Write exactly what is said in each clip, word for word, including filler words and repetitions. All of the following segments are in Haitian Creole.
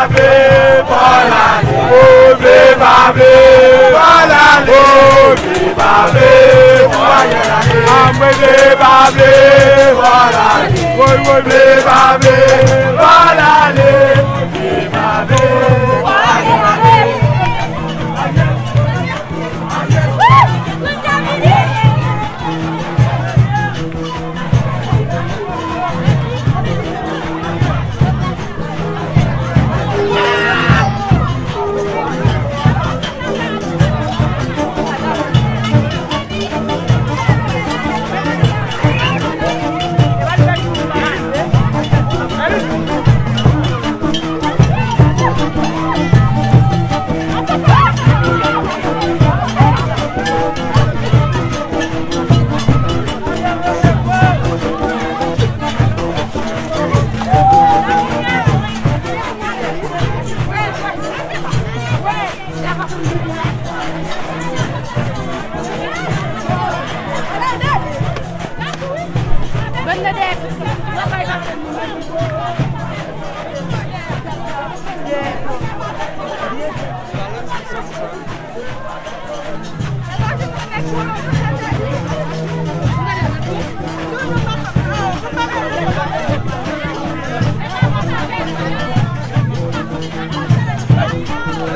Vle pa vle, oh, vle pa vle, pa vle, oh, vle pa vle, pa vle, vle pa vle, pa vle, oh, oh, vle pa vle, pa vle, vle pa vle, pa vle.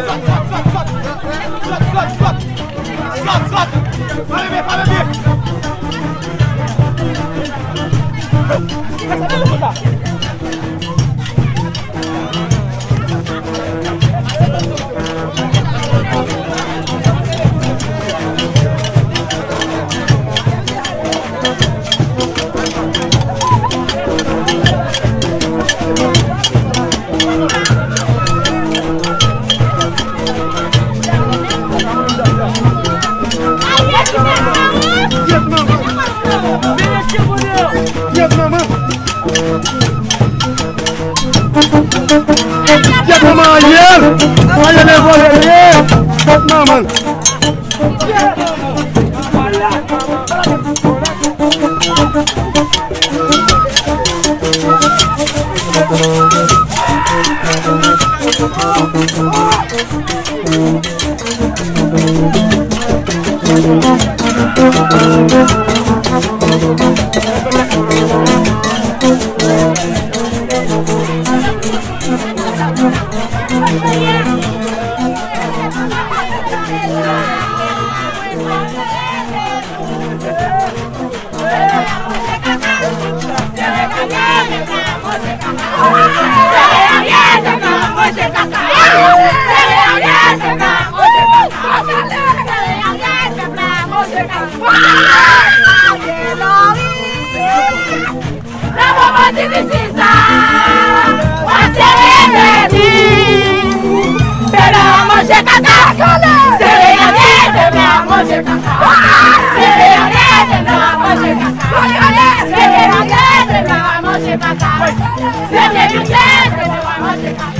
Sòt, sòt, sòt, sòt. Sòt, sòt, sòt. Sòt, sòt. Pa bebe, pa bebe. Gyèt manman Ariel! Ariel e vòlè l ye! Gyèt manman! Nan moman difisil sa, w ap sere tèt ou. Demen w ap manje kaka. Sere nan tèt, demen w ap manje kaka. Sere nan tèt, demen w ap manje kaka. Sere nan tèt, demen w ap manje kaka. Sere nan tèt, demen w ap manje kaka.